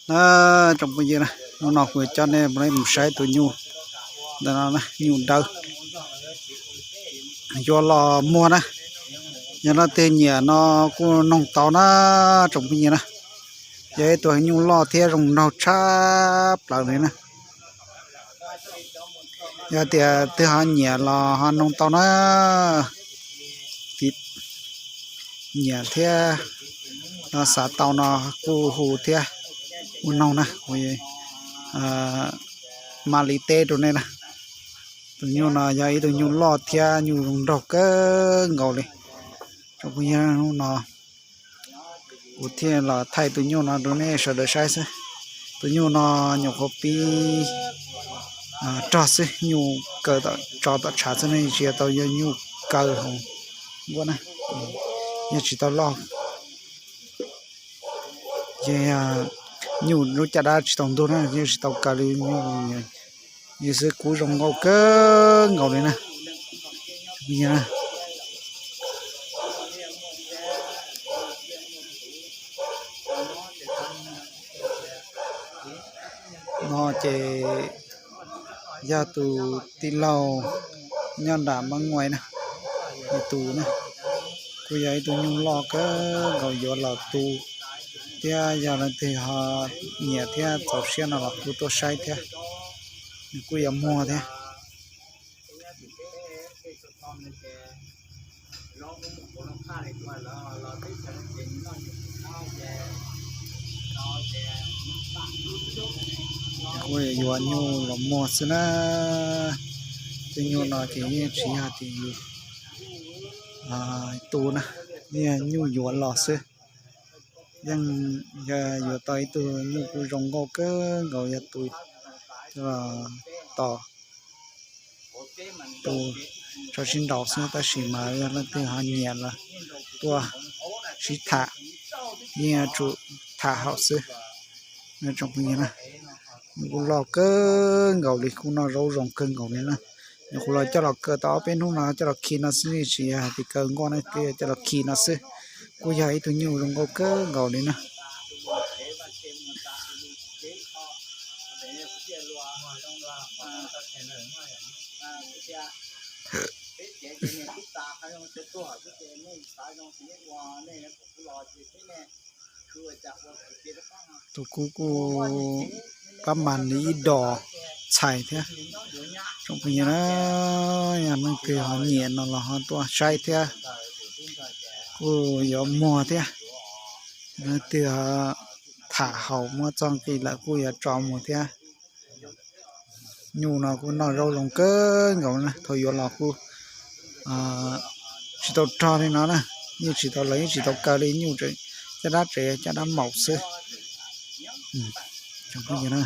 Na, tsoom phooj ywg na, hnub no kuv coj nej mus saib tus nyuj, ntawm no nyuj dawb yuav los muag na. Yog leej twg nyiam no kuj noog tau na, tsoom phooj ywg na. Yog ib tug nyuj loj thiab zoo nraug tshaj plaws li na. Yog tias twg ho nyiam los ho noog tau na. Nyiam thiab no xav tau no kuj hu thiab hu noog na, kuv mam li teb rau nej na. Tus nyuj no yog ib tug nyuj loj thiab nyuj zoo nraug kawg nkaus li. Tsoom phooj ywg, hnub no kuv thiaj los thaij tus nyuj no rau nej sawv daws saib xwb. Tus nyuj no nyuam qhuav pib rog xwb, nyuj kaw tso tom tshav xwb ne, tsis yog tau yog nyuj kaw hauv nkuaj na, yeej tsis tau loj. Ces nyuj lub caj dab tsis tau ntug na, yeej tsis tau kaw li. Yog xwb kub zoo nkauj kawg nkaus li na. No ces yog tus tij laug nyob nram Mab Nguais na, tus na, kuj yog ib tug nyuj loj kawg nkaus yuav los tu, thiab yog leej twg ho nyiam thiab txaus siab no los kuj tuaj saib thiab, nws kuj yuav muag thiab. Kuj yuav nyuj los muag xwb na. Tej nyuj no ces yeej tsis yog tias yus tu na, yeej nyuj yuav los xwb. Yeej yog yuav tau ib tug nyuj kuj zoo nkauj kawg nkaus yog tu, coj los tos tu tso sib nraus xwb, tab sis mas yog leej twg ho nyiam los tuaj sib tham, yeej yuav tsum tham haum xwb. Tsoom phooj ywg na, kuj loj kawg nkaus li, kuj noj zaub zoo kawg nkaus li na. Nyuam qhuav los coj los kaw tau ob peb hnub no coj los khi no xwb, tsis yog hais tias kaw nkuaj na, coj los khi no xwb. Kuj yog ib tug nyuj zoo nkauj kawg nkaus li na. Tus kub kuj pab mas li ib dos txhais thiab. Tsoom phooj ywg na, yog leej twg ho nyiam no los ho tuaj saib thiab, kuj yuav muag thiab. Leej twg tham haum muab txoj nqi lawm kuj yuav tso mus thiab. Nyuj no kuj noj zaub zoo kawg nkaus na, thaum yuav los kuj tsis tau rog li no na, yeej tsis tau, lawv yeej tsis tau kaw li, nyuj caj dab tsev caj dab maum xwb. Tsoom phooj ywg na,